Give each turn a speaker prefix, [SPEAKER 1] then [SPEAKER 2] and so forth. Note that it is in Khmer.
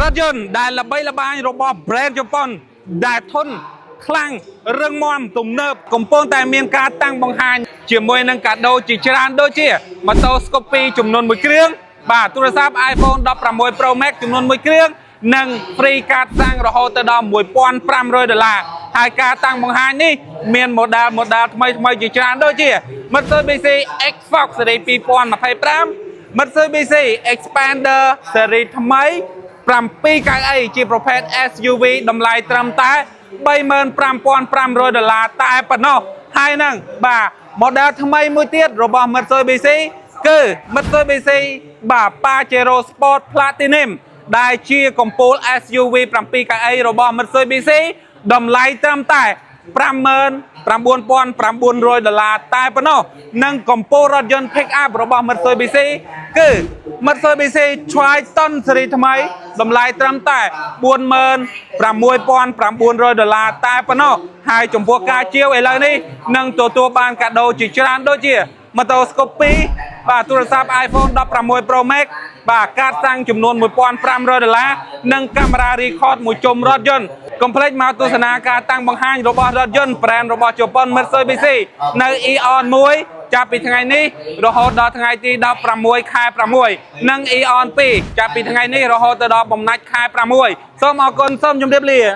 [SPEAKER 1] ថយន្តដែលល្បីល្បាញរបស់ brand ជប៉ុនដែលធន់ខ្លាំងរឹងមាំទំនើបកំពុងតែមានការតាំងបង្ហាញជាមួយនឹងកាដូជាច្រើនដូចជាម៉ូតូ Scoopy ចំនួន1គ្រឿងបាទទូរស័ព្ទ iPhone 16 Pro Max ចំនួន1គ្រឿងនិង free កាតសាំងរហូតទៅដល់1500ដុល្លារហើយការតាំងបង្ហាញនេះមាន model ថ្មីថ្មីៗជាច្រើនដូចជា Mitsubishi X-Fox Series 2025 Mitsubishi Xpander Series ថ្មី7កៅអីជាប្រភេទ SUV តម្លៃត្រឹមតែ35,500ដុល្លារតែប៉ុណ្ណោះហើយហ្នឹងបាទ model ថ្មីមួយទៀតរបស់ Mitsubishi គឺ Mitsubishi បាទ Pajero Sport Platinum ដែលជាកំពូល SUV 7កៅអីរបស់ Mitsubishi តម្លៃត្រឹមតែ59,900ដុល្លារតែប៉ុណ្ណោះនិងកំពូលរថយន្ត pick up របស់ Mitsubishi គឺ Mitsubishi Triton ស៊េរីថ្មីតម្លៃត្រឹមតែ46,900ដុល្លារតែប៉ុណ្ណោះហើយចំពោះការជាវឥឡូវនេះនឹងទទួលបានកាដូជាច្រើនដូចជាម៉ូតូ Scoopy បាទទូរស័ព្ទ iPhone 16 Pro Max បាទកាតសាំងចំនួន1500ដុល្លារនិងកាមេរ៉ា record មួយជុំរថយន្តកុំភ្លេចមកទស្សនាការតាំងបង្ហាញរបស់រថយន្ត brand របស់ជប៉ុន Mitsubishi នៅ Aeon 1ចាប់ពីថ្ងៃនេះរហូតដល់ថ្ងៃទី16ខែ6និង Aeon 2ចាប់ពីថ្ងៃនេះរហូតទៅដល់បំណាច់ខែ6សូមអរគុណសូមជម្រាបលា។